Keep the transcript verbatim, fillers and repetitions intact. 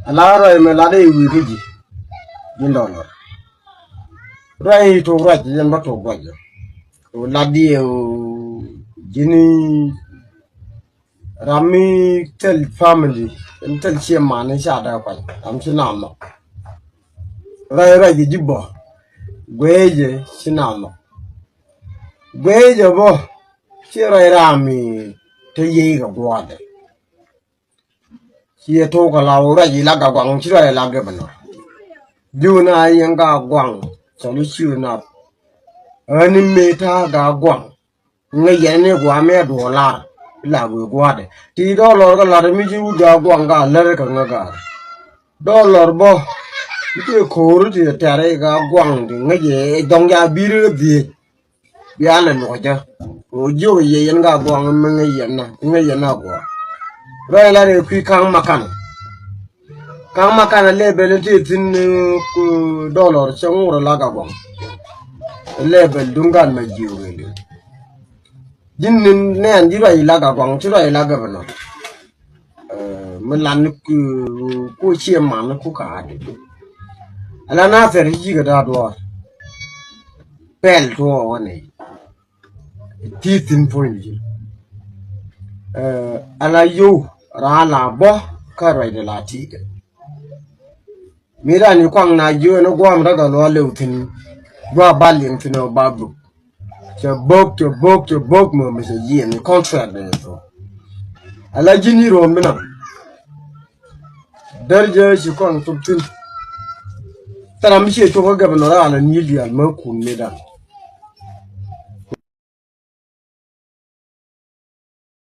Ala ruac mɛ lat i̱ wi̱i̱ kä ji̱. Ji̱n dɔlɔr. Ruac i̱ tok ruac, yɛn bä tok ruac jɛ. Lat i̱ ɛ ji̱n i̱ ram mi thil family, mi thil cie man i̱ ca dee kuany, ram ci na nhɔk. Ruac ruac i̱ ji̱ bä. Guee jɛ ci na nhɔk. Guee jɛ bä. Ci ruac ram i̱ te yiey kɛ gua̱a̱dɛ. Ci yɛ tok kɛ la wä ruac i̱ la Gaaguaŋ, ci ruac i̱ la gɛ bɛ nɔ. Ji̱ wä na yɛn Gaaguaŋ, cɔl i̱ ci wä na. Ɣän i̱ mëë ta̱a̱ Gaaguaŋ. Ŋäc yɛn ni gua̱a̱ mɛ duɔlar. I̱ la wee gua̱a̱dɛ. Ti dɔlɔr kɛ lat mi ci wut Gaaguaŋ ka lär kɛ ŋä gaar. Dɔlɔr bä. I̱ ti ko̱o̱r ti tɛ̈r i̱ Gaaguaŋ ti ŋäc yɛ dɔŋ ja bi̱i̱r kä dhiec. Bia lɛ luɔcä. Kɛ ɣöö jiök yɛ yɛn Gaaguaŋ mi ŋäc yɛn na, mi ŋäc yɛn na guɔ. Ruac la rɛy kui̱ Ka̱ŋ Makan. Ka̱ŋ Makan ɛ lɛ bɛl ti thi̱n, eh, ku dɔlɔr cɛ ŋuur la Gaaguaŋ. Ɛ lɛ bɛl duŋ gat ma jiök rɛy li̱w. Ji̱n ni nɛɛn ji̱ ruac la Gaaguaŋ, ci ruac la gɛ bɛ nɔ. Eh, mi lan ni ku, ku cie man ni ku ka̱a̱di. Ala na thɛr ci kɛ da̱a̱ duɔ̱ɔ̱r. Pɛl tuɔɔk wä nɛy. Ti thi̱n puɔ̱ny ji̱. Eh, ala yow raa la bä kä ruacdɛ la ti̱i̱dɛ. Mi ran i̱ kuaŋ na jiö ni guam rɛ gɛ luɔ lëw thi̱n. Gua ba liŋ thi̱n ɔ ba buk. Cɛ bok, cɛ bok, cɛ bok mɔ mi cɛ yiɛn ni contract ni thok. Ala ji̱n i̱ ro̱o̱n mi nam. Där jɛ ci kɔn thok thi̱n. Thɛra mi ciɛ cok kä gɛbɛ nɔ rɛ ala ni diaal mä kun mi dan.